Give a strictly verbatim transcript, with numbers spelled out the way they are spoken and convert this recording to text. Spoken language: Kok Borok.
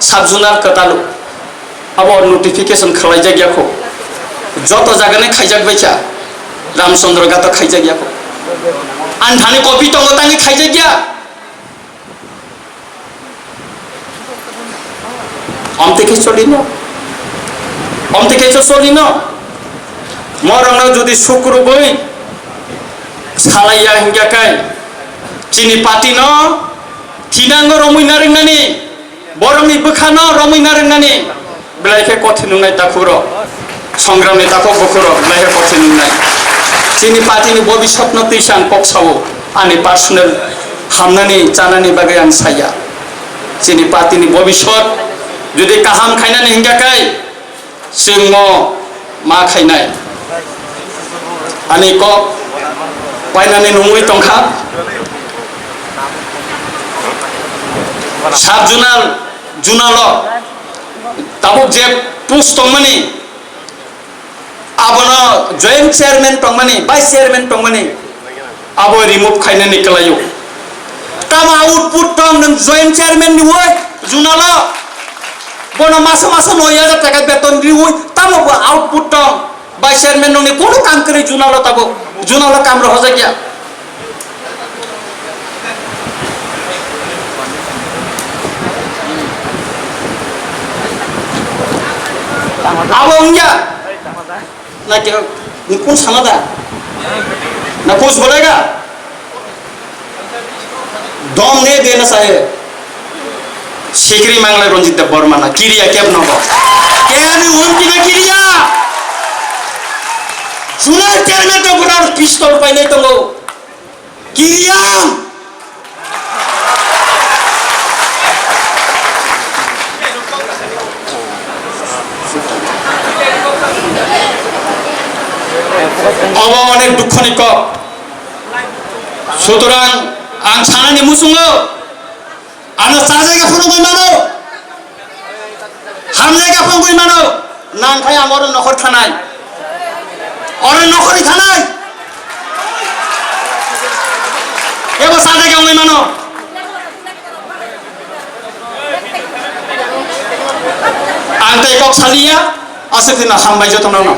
Sub zonal kwtal abo notification khwlaijak ya kho. Joto jagani khaijak bai kha. Ramchandra Ghat o khaijak ya kho. Ang thani copy tongo tangwi khaijak ya. Omte khe cholino. Omte khe cho cholino. Morokno jodi sukrubwi salaiya hingya kai chini party no thinango romwi narwknani, borokni bwkhano romwi narwknani, belai khe kothin wngnai takhurok. Songramni takhuk bukhurok belai khe kothin wngnai. Chini party ni bobiswtno twi se ang kok sao, ani personal hamnani chanani bagwi ang saya. Chini party ni bobiswt jodi kaham khainani hingya kai, chwngno ma khainai. Ani kok painani nungwi tongkha. Sub zonal, zonal o tabuk je post tongmani, abono joint chairman tongmani, vice chairman tongmani, abo remove khainani kwlaio. Tamo output tong nwng joint chairman ni woi zonal o? Bono masa masa noi hajar taka beton riwi tamo bo output tong? Vice chairman nongni kono kam kwrwi zonal o tabuk, zonal o kam rohorjak ya. Abo wngya. Na ke, ni kun sana da? Na kus bolega? Dom ne de na sahe. Sikri mangle Ranjit Debbarma na kiriya kep nogo. Kani won kina kiriya? Zonal chairman to gura pistol painai tongo. Kiriya. Obo onek dukhoni kok. Sutorang ang sanani muchungo ano chajaga phunugwi mano. Hamjaga phunugwi mano. Nang khai ang oro nokhor thanai. Oro nokhorni thanai. Ebo chajaga wngwi mano. Ang tei kok saliya, aswk no hambai jotono no.